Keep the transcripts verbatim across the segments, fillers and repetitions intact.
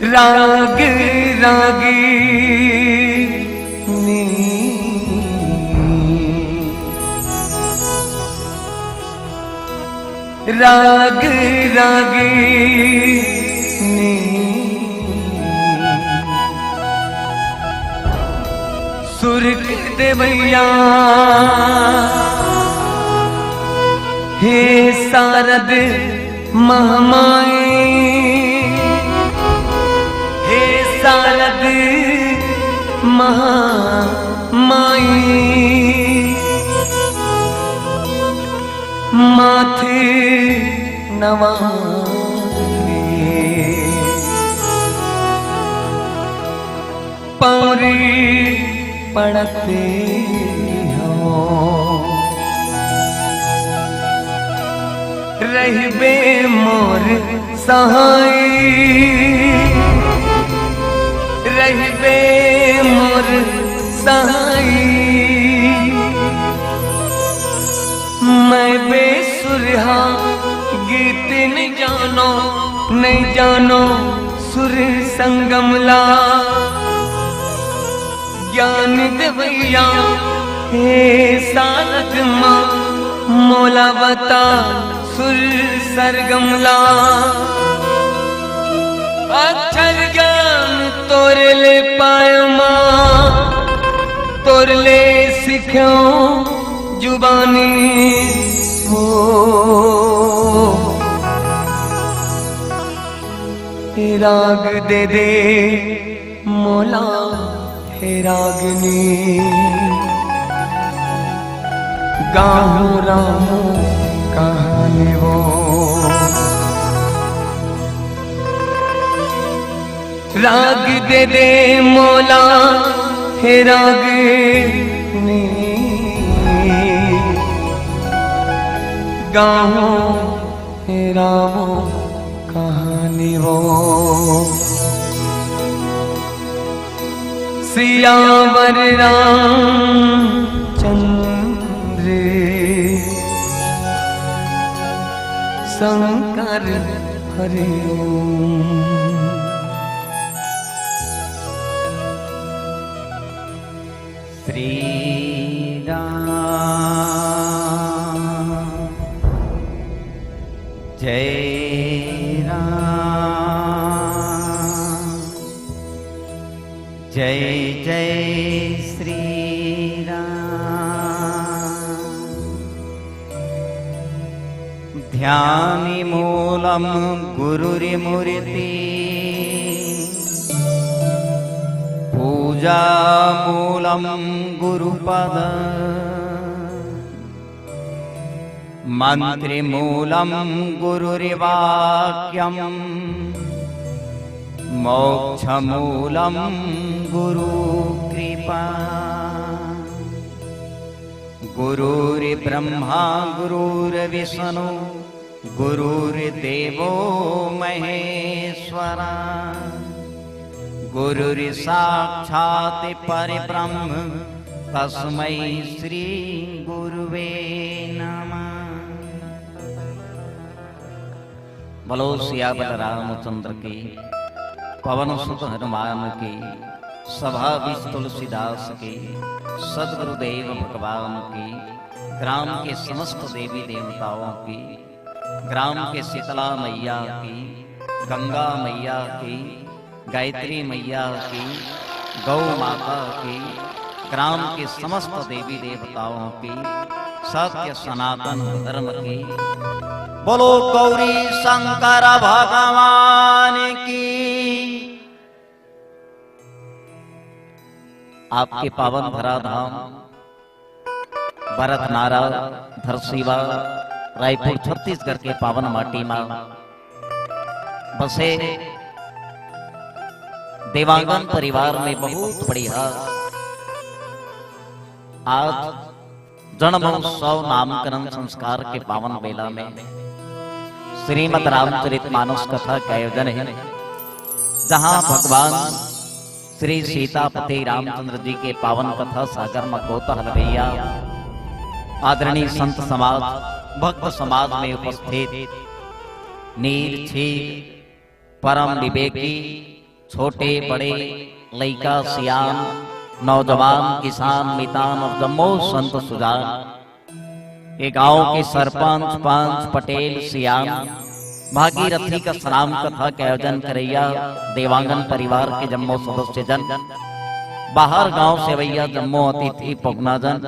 राग रागिनी, राग रागिनी, सुर के देवैया, हे शारद महामाई, हे शारद महामाई, माथे नवा पौरी पड़ते हो, रहिबे मोर सहाय, रहिबे मोर सहाय। मैं बेसुरहा गीत नहीं जानो, नहीं जानो सुर संगम ला। ज्ञान देवैया हे सारथ माँ, मोला बता सुर सरगम ला। अक्षर ज्ञान तोरे ले पायो माँ, तोरे ले सिखो जुबानी हो। हे राग दे दे मोला, हे रागनी, गाहूं रामू कहानी वो। राग दे दे मोला, हे रागनी, गाहूं हे रामू कहानी वो। सियावर रामचंद्र शंकर हरि ओम। श्री राम जय राम जय जय श्री राम। ध्यान मूलम गुरुर्मूर्ति पूजा मूलम गुरुपद मंत्र मूलम गुरुर्वाक्यम मोक्ष मूलम गुरु कृपा। गुरुर्ब्रह्मा गुरुर्विष्णु गुरुर्देवो महेश्वरा। गुरुर्साक्षात् परब्रह्म तस्मै श्री गुरुवे नमः। बोलो सियावर रामचंद्र की, पवन सुत हनुमान की, सभा विज तुलसीदास की, सदगुरुदेव भगवान की, ग्राम के समस्त देवी देवताओं की, ग्राम के शीतला मैया की, गंगा मैया की, गायत्री मैया की, गौ माता की, ग्राम के समस्त देवी देवताओं की, सत्य सनातन धर्म की। बोलो गौरी शंकर भगवान की। आपके पावन धराधाम भरतनारा धरसीवा रायपुर छत्तीसगढ़ के पावन माटी मा बसे देवांगन परिवार में बहुत बढ़िया आज जन्मोत्सव नामकरण संस्कार के पावन बेला में श्रीमद् रामचरित मानस कथा का आयोजन है, जहां भगवान श्री सीतापति रामचंद्र जी के पावन कथा सागर में गोता हलवैया आदरणीय संत समाज, भक्त समाज में उपस्थित नीर छीर परम विवेकी छोटे बड़े, लइका सियान, नौजवान किसान मितान अउ जम्मो संत सुजान, ये गांव के सरपंच, पंच, पटेल, सियान, भागीरथी कस राम कथा के आयोजन करइया देवांगन परिवार के जम्मो सदस्य जन, बाहर गांव से अवइया जम्मो अतिथि पहुना जन,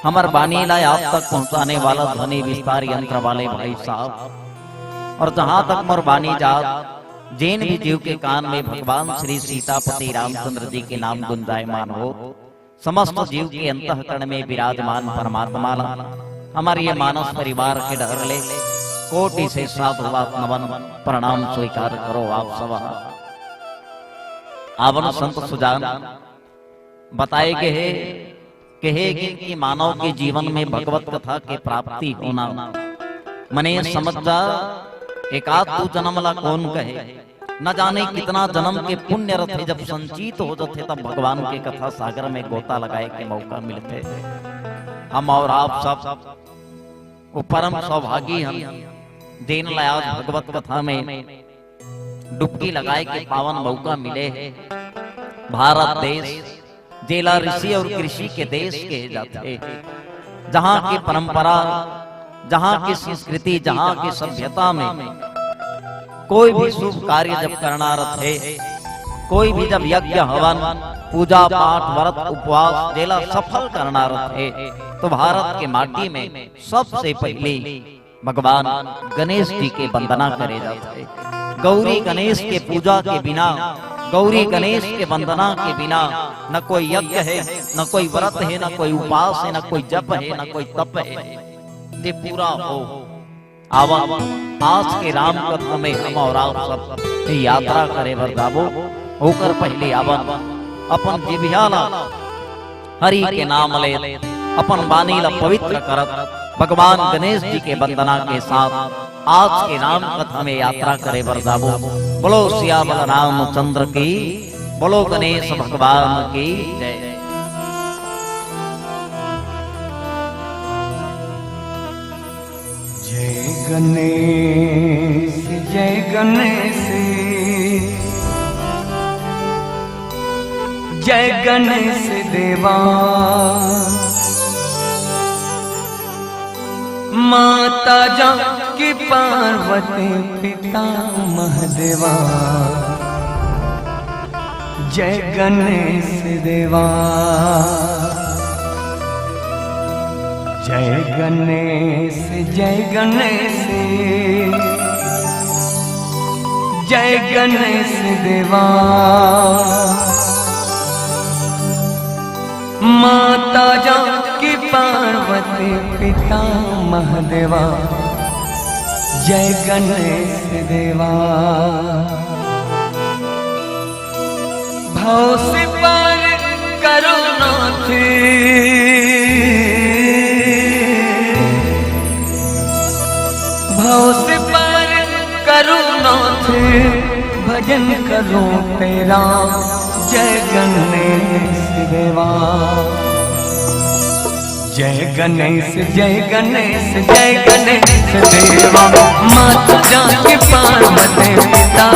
हमर बानी ला आप तक पहुंचाने वाला ध्वनि विस्तार यंत्र वाले भाई साहब, अउ जहां तक मोर बानी जात, जेन भी जीव के कान में भगवान श्री सीतापति रामचंद्र जी के नाम गुंजायमान हो, समस्त जीव के अंतःकरण में विराजमान परमात्मा ला हमर ये मानस परिवार के डहर ले कोटि से साधुवाद नमन प्रणाम स्वीकार करो आप सब। आवन संत सुजान, बताए गे हे, कहे गे कि मानव के जीवन में भगवत कथा के प्राप्ति होना, मने समझ जा, एकाध दू जन्म ला कोन कहे, न जाने कितना जन्म के पुण्य रथे, जब संचित हो जथे, तब भगवान के कथा सागर में गोता लगाए के मौका मिलथे। हम अउ आप सब वो परम सौभागी हन, जेन ला आज भगवत कथा में डुबकी लगाए के पावन मौका मिले हे। भारत देश, जेला ऋषि अउ कृषि के देश कहे जाथे, जहाँ के परंपरा, जहाँ के संस्कृति, जहाँ के सभ्यता में कोई भी शुभ कार्य जब करना रथे, कोई भी जब यज्ञ हवन, पूजा पाठ, व्रत उपवास, जेला सफल करना रथे, तो भारत के माटी में सबसे पहली भगवान गणेश जी के वंदना करे जाथे। गौरी गणेश के पूजा के बिना, गौरी गणेश के वंदना के बिना न कोई यज्ञ हे, न कोई व्रत हे, न कोई उपास हे, न कोई जप हे, न कोई तप हे, ते पूरा हो। आवा, आज के राम कथा में हम अउ आप सब यात्रा करे बर जाबो। ओकर पहले आवन, अपन जिभिया ला हरि के नाम ले, अपन बानी ला पवित्र करत, भगवान गणेश जी के वंदना के साथ आज के राम कथा में यात्रा करे बर जाबो। बोलो सियावर रामचंद्र की, बोलो गणेश भगवान की जय। जय गणेश, जय गणेश, जय गणेश देवा। माता जानकी पार्वती पिता महादेवा। जय गणेश देवा। जय गणेश, जय गणेश, जय गणेश देवा। माता जानकी पार्वती पिता महादेवा। जय गणेश देवा। भव से पार करो नाथ, भव से पार करो नाथ, भजन करो तेरा। जय गणेश देवा। जय गणेश, जय गणेश, जय गणेश देवा। माता जानकी पार्वती पिता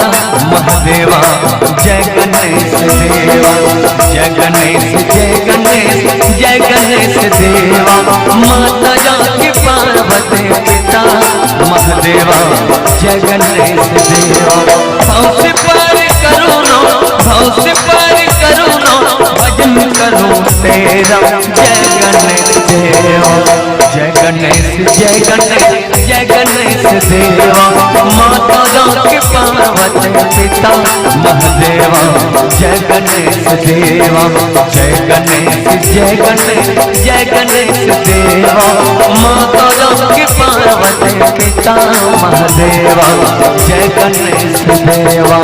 महादेवा। जय गणेश देवा। जय गणेश, जय गणेश, जय गणेश देवा। माता जानकी पार्वती पिता महादेवा। जय गणेश देवा। भव से पार करो ना, भव से पार करो ना, भजन करो तेरा। जय गणेश देवा। जय गणेश, जय गणेश, जय गणेश देवा। माता जानकी पार्वती पिता महादेवा। जय गणेश देवा। जय गणेश, जय गणेश, जय गणेश देवा। माता जानकी पार्वती पिता महादेवा। जय गणेश देवा।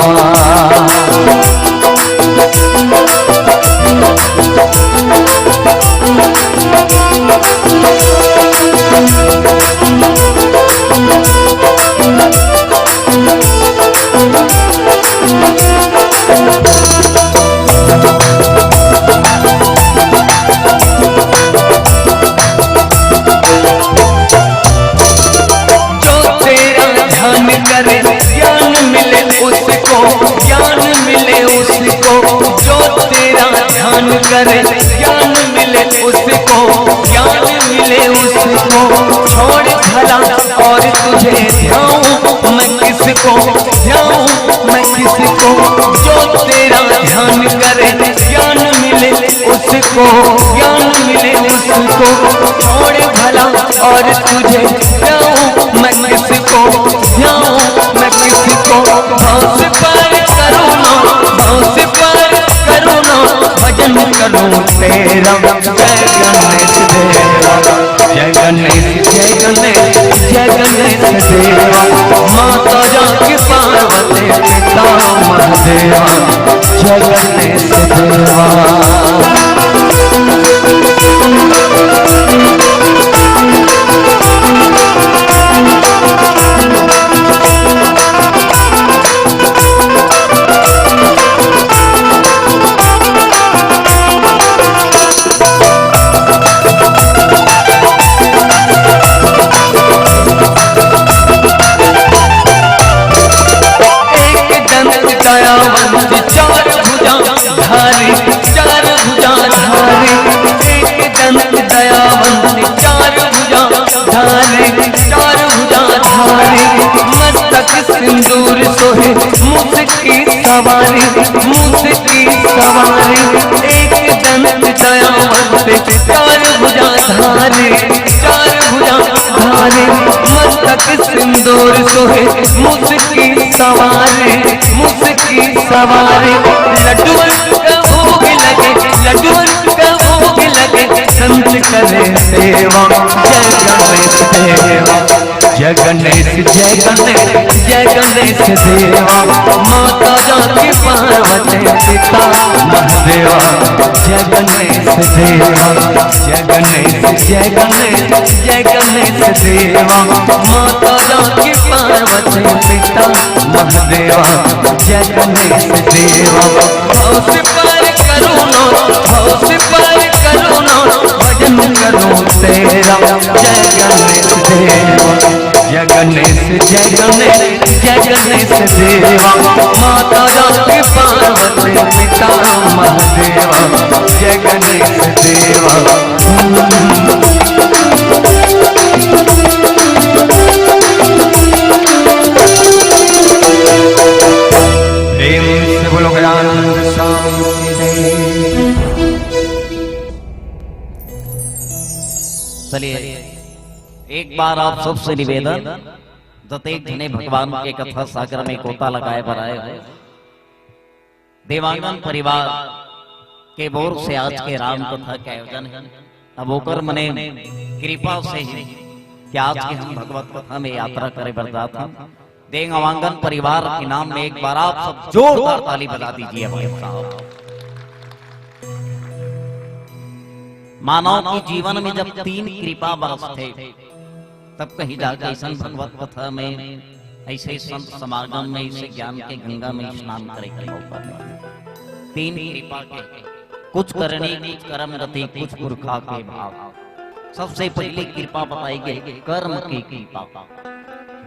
जो तेरा ध्यान करे, ज्ञान मिले उसको, ज्ञान मिले तुझे ध्याऊं मैं किसको, ध्याऊं मैं किसको, जो तेरा ध्यान करे, ज्ञान मिले उसको, ज्ञान मिले उसको। छोड़ भला और तुझे ध्याऊं मैं किसको, ध्याऊं मैं किसको। भाव से पार करो ना, भाव से पार करो ना, भजन करो तेरा। जय गणेश देवा, जय गणेश, जय गणेश, जय गणेश देवा। माता जानकी पार्वती पिता महादेवा, जय गणेश देवा। एक दंत दयावंत चार भुजा धारी, चार भुजा धारी। एक दंत दयावंत चार भुजा धारी, चार भुजा धारी। मस्तक सिंदूर सोहे मुस्की सवारी, मुस्की सवारी। एक दंत दयावंत चार भुजा धारी, चार भुजा धारी। मस्तक सिंदूर सोहे मुस्की सवारी, मुस्की सवारी। लड्डुअन का भोग लगे, लड्डुअन का भोग लगे, संत करे सेवा। जय गणेश देवा, जय गणेश, जय गणेश, जय गणेश देवा। माता जानकी पार्वती पिता महादेवा, जय गणेश देवा। जय गणेश, जय गणेश, जय गणेश देवा। माता जानकी पार्वती पिता महादेवा, जय गणेश देवा। भाव से पार करो ना, भाव से पार करो ना, भजन करो तेरा। जय गणेश देवा, जय गणेश, जय गणेश, जय गणेश देवा। माता जानकी पार्वती पिता महादेवा, जय गणेश देवा। प्रेम से बोलो गजानंद स्वामी की जय। चलिए, एक बार आप सबसे निवेदन, जतेक झने भगवान के कथा सागर में गोता लगाए बर आए हो, देवांगन परिवार के ओर से आज के राम कथा के आयोजन है। अब ओकर मने कृपा से ही कि आज के हम भगवत कथा में यात्रा करे बर जात हन। देवांगन परिवार के नाम में एक बार आप सब जोरदार ताली बजा दीजिए भाई साहब। मानव के जीवन में जब तीन कृपा बरसथे, तब कहीं जाके ऐसन भगवत कथा में, ऐसे संत समागम में, ऐसे ज्ञान के गंगा में स्नान करे के मौका मिले। तीन कृपा के, कुछ करनी, कुछ कर्म गति, कुछ पुरखा के भाव। सबसे पहली कृपा बताई गई कर्म की कृपा।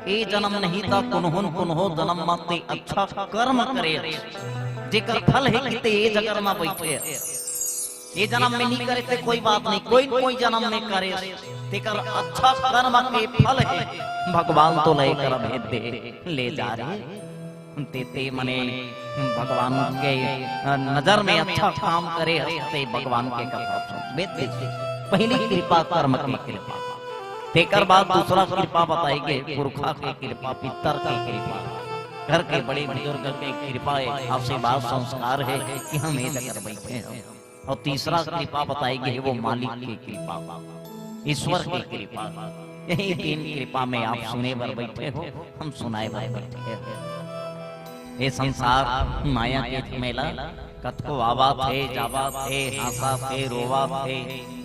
ए जन्म नहीं ता कुनहुन कुनहो जन्म मा ते अच्छा कर्म करे, जेकर फल है कि ते ए जगत मा बैठे। ए जन्म में नहीं करे ते कोई बात नहीं, कोई न कोई जन्म में करे, तेकर अच्छा कर्म के फल है। भगवान तो लय कर भेद दे, ले जा रे। ते, ते मने भगवान के नजर में अच्छा काम करे हस, ते भगवान के कथा सुन। भेद दे। पहली कृपा कर्म की कृपा, तेकर बाद दूसरा कृपा बताई गई पुरखा के कृपा, पितर के कृपा, घर के बड़े बुजुर्ग के कृपा, एक आशीर्वाद संस्कार है कि हम ए जगह बैठे हैं। और तीसरा कृपा बताई गई है वो मालिक की कृपा, ईश्वर की कृपा। यही तीन कृपा में आप सुने बर बैठे हो, हम सुनाए बर बैठे हो। ये संसार माया के झमेला, कतको आवत हे, जावत हे, हंसत हे, रोवत हे,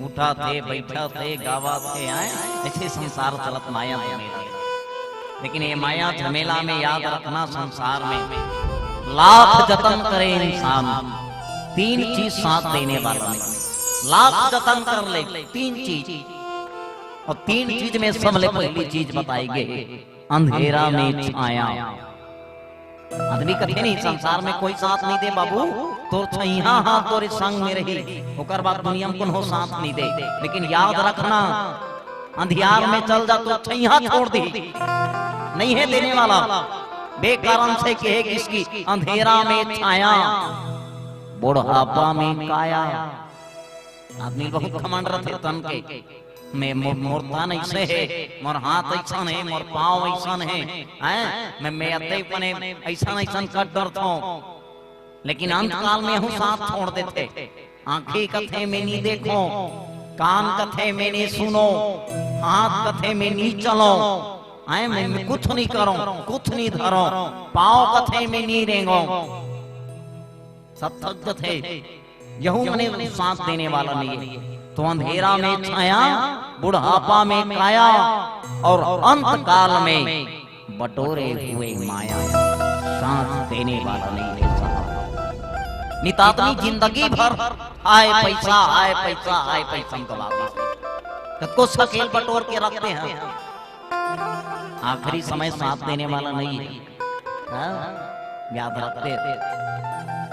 उठत हे, बैठत हे, गावत हे, आय, ऐसे संसार चलत माया झमेला। लेकिन ये माया झमेला में याद रखना, संसार में लाख जतन करे इंसान, तीन चीज साथ देने वाला नहीं। लाख जतन कर ले, तीन चीज, और तीन चीज में सबले पहली चीज बताई गई, अंधेरा में छाया। आदमी कथे नहीं, संसार में कोई साथ नहीं दे बाबू, तोर छइहा हा तोरे संग में रही, ओकर बाद दुनिया में कोनो साथ नहीं दे। लेकिन याद रखना, अंधियार में चल जा तो छइहां छोड़ दिही, नइ हे देने वाला। बेकारन से कहे किसकी अंधेरा में छाया, बुढ़ापा में काया। आदमी बहुत घमंड रथे तन के, मैं मो-, मोर तन अइसे हे, मोर हाथ अइसन हे, मोर पांव अइसन हे, हैं? मैं, मैं अते पने अइसन अइसन कर डरथंव। लेकिन अंत काल में हूं साथ छोड़ देथे। आंखी कथे मैं नी देखंव, कान कथे मैं नी सुनंव, हाथ कथे मैं नी चलंव, हैं? मैं, मैं कुछ नी करंव, कुछ नी धरंव, पांव कथे मैं नी रेंगंव। सब थक जथे, यहू मने साथ देने वाला नइ हे। तो अंधेरा में छाया, बुढ़ापा में काया, और अंत काल में बटोरे हुए माया, साथ देने वाला नइ हे साहब। नित आदमी जिंदगी भर आय पैसा, आय पैसा, आय पैसा कमाथे। कतको सकेल बटोर के रखथे, आखिरी समय साथ देने वाला नइ हे। हाँ? याद रखथे।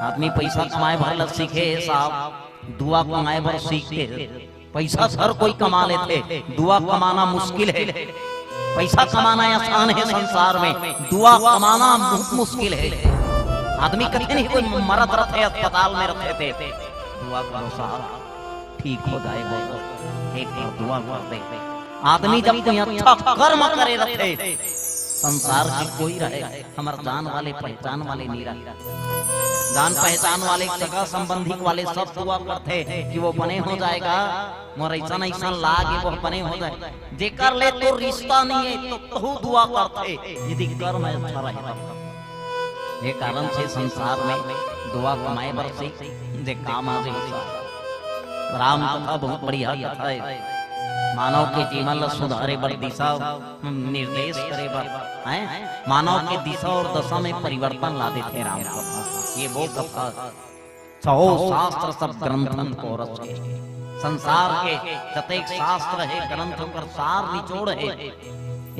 आदमी पैसा कमाए भर ल सीखे हे साहब, दुआ कमाए भर सीखथे। पैसा हर कोई कमा लेथे, दुआ कमाना मुश्किल हे। पैसा कमाना आसान हे संसार में, दुआ कमाना बहुत मुश्किल हे। आदमी कथे नहीं, कोई मरत रथे, अस्पताल में रथे ते, दुआ करो साहब, ठीक हो जाए, बोलो, एक बार दुआ कर दे। आदमी जब कोई अच्छा कर्म करे रथे, संसार के कोई रहे, हमर जान वाले, पहचान वाले नइ रहे, जान पहचान वाले, सगा संबंधी वाले सब दुआ करथे कि वो बने हो जाएगा, मोर अइसन अइसन लागे, वो बने हो जाए। जेकर ले तो रिश्ता नइ हे, तो तहू दुआ करथे, यदि कर्म अच्छा रहे तब। ये कारण से संसार में दुआ कमाए बर से जे काम आ जाही। राम कथा बहुत बढ़िया कथा हे। मानव के जीवन ला सुधारे बर, दिशा निर्देश करे बर, हैं? मानव के दिशा और दशा में परिवर्तन ला देथे राम कथा। ये वो कथा, छहो शास्त्र सब ग्रंथन को रचे। संसार के जतेक शास्त्र हे, ग्रंथ, ओकर सार निचोड़ हे।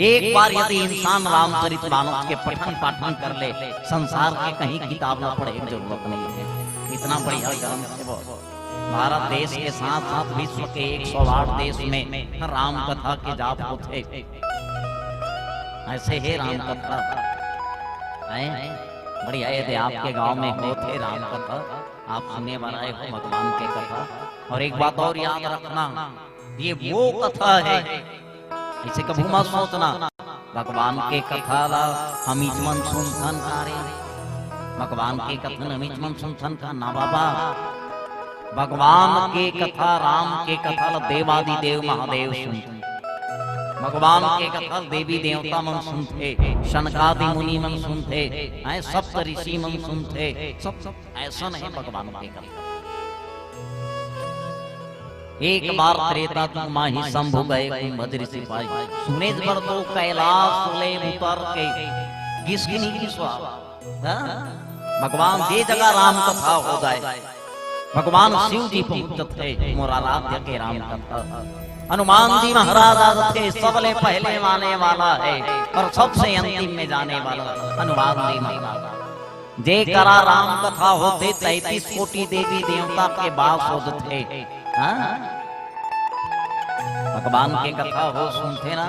एक बार यदि इंसान रामचरित मानस के पठन पाठन कर ले, संसार के कहीं किताब ला पढ़े के जरूरत नइ हे। इतना बढ़िया ग्रंथ हे वो। भारत देश के साथ साथ विश्व के एक सौ आठ देश में राम कथा के जाप होथे। अइसे हे राम कथा, हैं? बढ़िया, यदि आपके गांव में होथे राम कथा, आप सुने बर आए हो भगवान के कथा। और एक बात और याद रखना, ये वो कथा हे, अइसे कभू मत सोचना, भगवान के कथा ला हमीच मन सुनथन का रे, भगवान के कथा हमीच मन सुनथन का ना बाबा। भगवान के कथा, राम के कथा ला देवादिदेव महादेव सुनथे। भगवान के कथा देवी देवता मन सुनथे, सनकादि मुनि मन सुनथे, हैं, सप्त ऋषि मन सुनथे, सब, सब अइसन हे भगवान के कथा। एक बार त्रेता युग माही शंभु गए कुंभज ऋषि पाई। सुनेच बर तो कैलाश ले उतर के गिसगिनी के स्वाहा। हाँ? भगवान जे जगह राम कथा हो जाए, भगवान शिव जी पहुंचत हे, मोर आराध्य के राम कथा। हनुमान जी महाराज आथे, सबले पहले आने वाला हे और सबसे अंतिम में जाने वाला हनुमान जी महाराज। जे करा राम कथा होथे, तैंतीस कोटि देवी देवता के वास हो जथे। हाँ? भगवान के कथा हो सुनथे ना,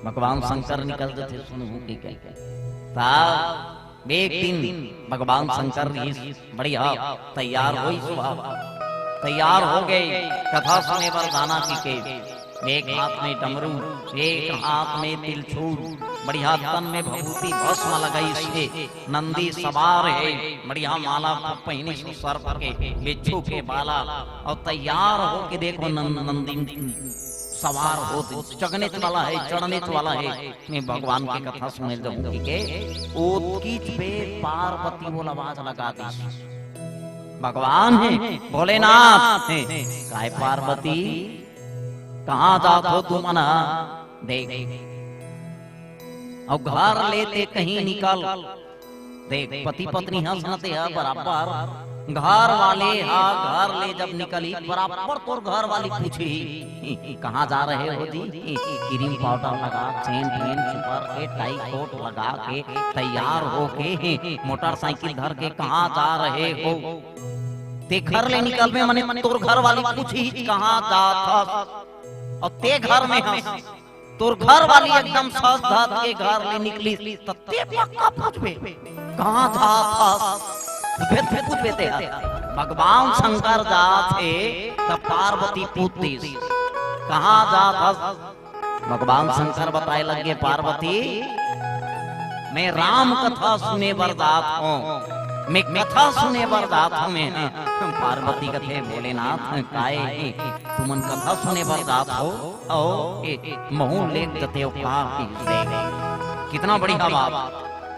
भगवान शंकर निकल जथे, सुनहू के कहे। तब एक दिन भगवान शंकर रिहिस, बढ़िया तैयार होइस, तैयार हो गे कथा सुने बर जाना कहिके। एक हाथ में डमरू, एक हाथ में त्रिशूल, बढ़िया तन में भभूति भस्म लगाइस हे, नंदी सवार हे, बढ़िया माला पहिनिस सर्प के, बिच्छू के बाला, और तैयार होके देखो नंद-, नंदी सवार होत, चघनेच वाला हे, चढ़नेच वाला हे। मैं भगवान के कथा सुने जाऊं कहिके, ओतकीच बेर पार्वती ओला आवाज लगा दिस, भगवान हे, भोलेनाथ हे, काय पार्वती, कहाँ जात हो तुमन? देख, अउ घर ले ते कहीं निकल, देख, पति पत्नी हंसना ते ह बराबर, घर वाले हा घर ले जब निकली, बराबर तोर घर वाली पूछही, "कहाँ जा रहे हो जी?" क्रीम पाउडर लगा, सेंट वेंट सुपर के, टाई कोट लगा के तैयार होके, मोटरसाइकिल धर के, "कहाँ जा रहे हो?" ते घर ले निकलबे मने तोर घर वाली पूछही, "कहाँ जात हस?" अउ ते घर में हस, तोर घर वाली एकदम सज धज के घर ले निकलिस, त ते पक्का पूछबे, "कहाँ जात हस?" पूछबे, ते पूछबे ते ह। भगवान शंकर जात हे, त पार्वती पूछ दिस, "कहाँ जात हस?" भगवान शंकर बताए लगे, "पार्वती, मैं राम कथा सुने बर जात हूँ, मैं कथा सुने बर जात हूँ मैं।" पार्वती कथे, "भोलेनाथ, काय तुमन कथा सुने बर जात हो?" "अहो, ए, महू लेग जतेव का?" कितना बढ़िया बात,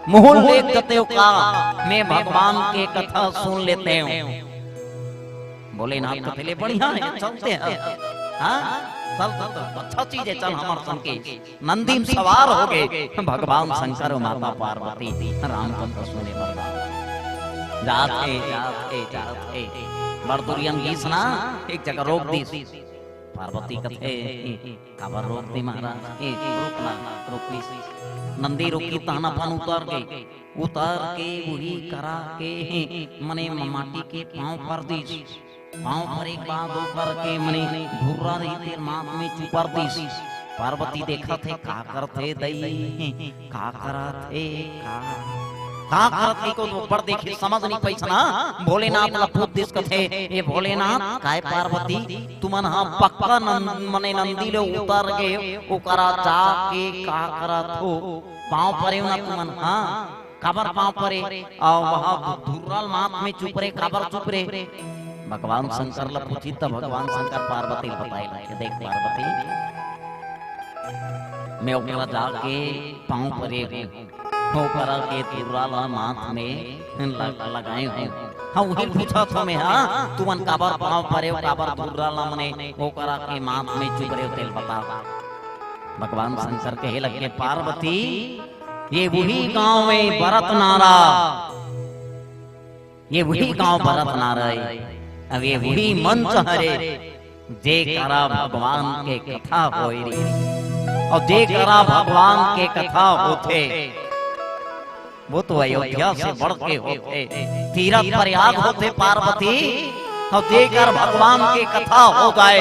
"महू लेग जतेव का, मैं भगवान के कथा सुन लेते हूँ।" भोलेनाथ कथे, "ले बढ़िया हे, चलते हैं।" हाँ, चल, चल, चल, अच्छा चीज हे, चल हमर संग के। नंदी में सवार होगे भगवान शंकर अउ माता पार्वती राम कथा सुने बर जात हे, जात हे, जात हे। बड़ दुरिहा म गिस ना, एक जगह रोक दिस। पार्वती कथे, "काबर रोक दे महाराज? ए, रुक ना, रुक दिस।" नंदी रुकिस तहन अपन उतर गे। उतर के उही करा के, मने माटी के पाँव पर दिस। पाँव परे के बाद ओकर के मने धुर्रा रहिस तेला माथ में चुपर दिस। पार्वती देखत हे, "का करत हे दई? का करत हे? का, का करत हे?" को ऊपर देखे समझ नइ पाइस ना। भोलेनाथ ला पूछ दिस, कथे, "ए भोलेनाथ, काय पार्वती, तुमन ह पक्का नंद, मने नंदी ले उतर गे, ओकरा जाके का करत हो? पाँव परे हो ना तुमन, हाँ?" काबर पाँव परे? अउ वहाँ धुर्रा ल माथ में चुपरे, काबर चुपरे? भगवान शंकर ला पूछिस त भगवान शंकर पार्वती ल बताए लगे, "देख पार्वती, मैं ओकरा जाके पाँव परे हूँ, ओकरा के धुर्रा ला माथ में लग-, लगाए हूँ। हाँ, उही पूछत हूँ मैं, हाँ, तुमन काबर पाँव परे हो, काबर धुर्रा ला मने ओकरा के माथ में चुपरे हो, तेला बता।" भगवान शंकर कहे लगे, "पार्वती, ये उही गाँव हे बरतनारा, ये उही गाँव बरतनारा हे, अउ ये उही मंच हरे, जे करा भगवान के कथा होए रहिस, अउ जे करा भगवान के कथा होथे, वो तो अयोध्या से बढ़ के होथे, तीरथ प्रयाग होथे पार्वती, अउ जे कर भगवान के कथा हो जाए,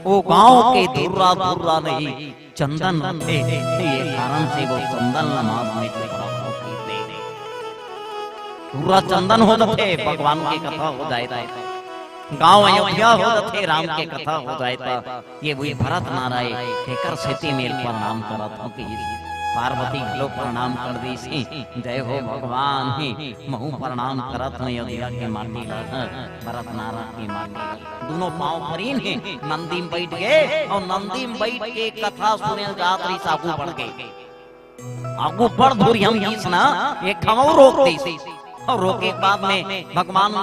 वो गाँव के धुर्रा धुर्रा नहीं, चंदन रथे, ये कारण से वो चंदन ल माथ में चुपरा होथे। पूरा चंदन हो जाथे, भगवान के कथा हो जाए त। गाँव अयोध्या हो जाथे, राम के कथा हो जाए त। ये उही बरतनारा हे, तेकर सेती में प्रणाम करत हूँ कि पार्वती घलो प्रणाम कर दिस। जय हो भगवान, महू प्रणाम करत हूँ अयोध्या के माटी ला, बरतनारा के माटी ला। दूनों पाँव परीन हे, नंदी में बइठ गे, अउ नंदी में बइठ के कथा सुने ल जात रहिस, आगू बढ़ गे। आगू बढ़ धुरिहा म गिस ना, एक ठन अउ रोक दिस। अउ रोके के बाद में भगवान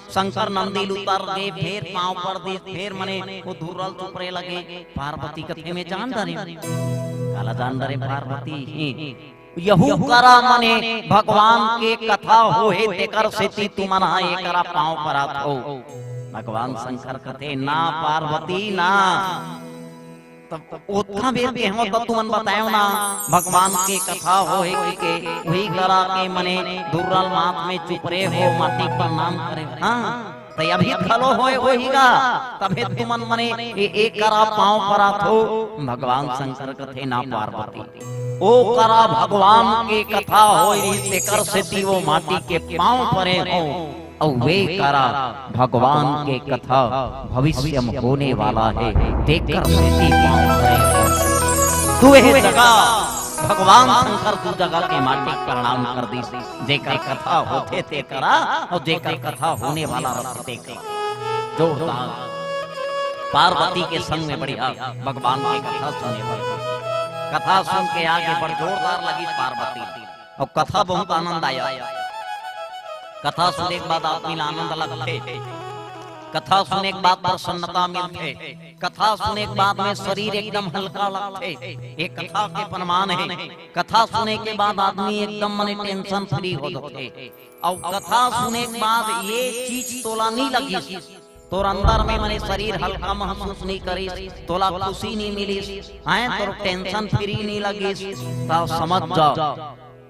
शंकर नंदी ल उतर गे, फेर पाँव पर दिस, फेर मने वो धुर्रा ल चुपरे लगे। पार्वती कथे, "मैं जान डरेंव।" काला जान डरेंव पार्वती? यहू करा मने भगवान के कथा होहे, तेकर सेती तुमन ह एकरा पाँव परत हो। भगवान शंकर कथे, "ना पार्वती, ना। तब ओतना बेर के हो, तब तुमन बतायो ना, भगवान के कथा होहे कहिके, उही करा के मने धुर्रा ल माथ में चुपरे हो, माटी प्रणाम करे हो।" हाँ, त अभी घलो होए होही गा, तभे तुमन मने ए, एकरा पाँव परत हो। भगवान शंकर कथे, "ना पार्वती, ओ करा भगवान के कथा होए रहिस, तेकर सेती वो माटी के पाँव परे हो, अउ वे करा भगवान के कथा भविष्य में होने वाला हे, तेकर सेती पाँव परे हो।" दू जगह भगवान शंकर दू जगह के माटी के प्रणाम कर दिस, जेकर कथा होथे तेकरा, अउ जेकर कथा होने वाला रथे तेकरा। जोरदार। पार्वती के संग में बढ़िया भगवान के कथा सुने बर। कथा सुन के आगे बढ़, जोरदार लगिस पार्वती। अउ कथा बहुत आनंद आया। कथा सुने के बाद आदमी ला आनंद लगथे, कथा सुने के बाद प्रसन्नता मिलथे, कथा सुने के बाद में शरीर एकदम हल्का लगथे। ये कथा के प्रमाण हे। कथा सुने के बाद आदमी एकदम मने tension free हो जाथे। अउ कथा सुने के बाद ये चीज तोला नी लगिस, तोर अंदर में मने शरीर हल्का महसूस नी करिस, तोला खुशी नी मिलिस, हैं, तोर tension free नी लगिस, त समझ जा,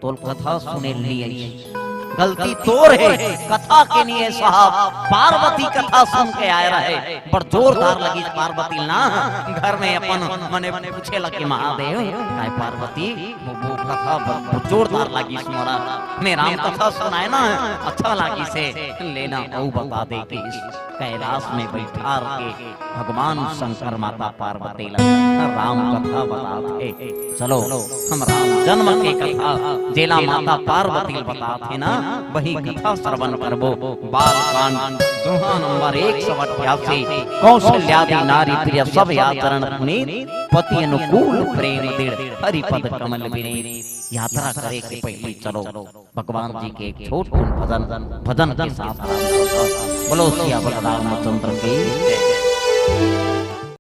तोल कथा सुने ल नी आइस। गलती तोर हे, कथा के नहीं हे साहब, पार्वती कथा सुन के आय रहे, बड़ जोरदार लगिस पार्वती ना। घर में अपन मने पूछे लगे, महादेव, काय पार्वती, वो, वो कथा बड़, बड़ जोरदार लगिस मोला, मैं राम कथा सुनाय ना, अच्छा लगिस हे, लेना अउ बता दे कि कैलाश में बैठार के भगवान शंकर माता पार्वती ला राम कथा बतात हे। चलो, हम राम जन्म के कथा जेला माता पार्वती ल बतात हे ना, वही कथा श्रवण करबो। बाल कांड दोहा नंबर एक सौ अट्ठासी। कौशल्यादि नारी प्रिय सब आचरण पुनीत, पति अनुकूल प्रेम दृढ़ हरि पद कमल विनीत। यात्रा करे के पहली चलो भगवान जी के एक छोट कुन भजन, भजन के साथ आरंभ करथन। बोलो सियावर रामचंद्र की जय।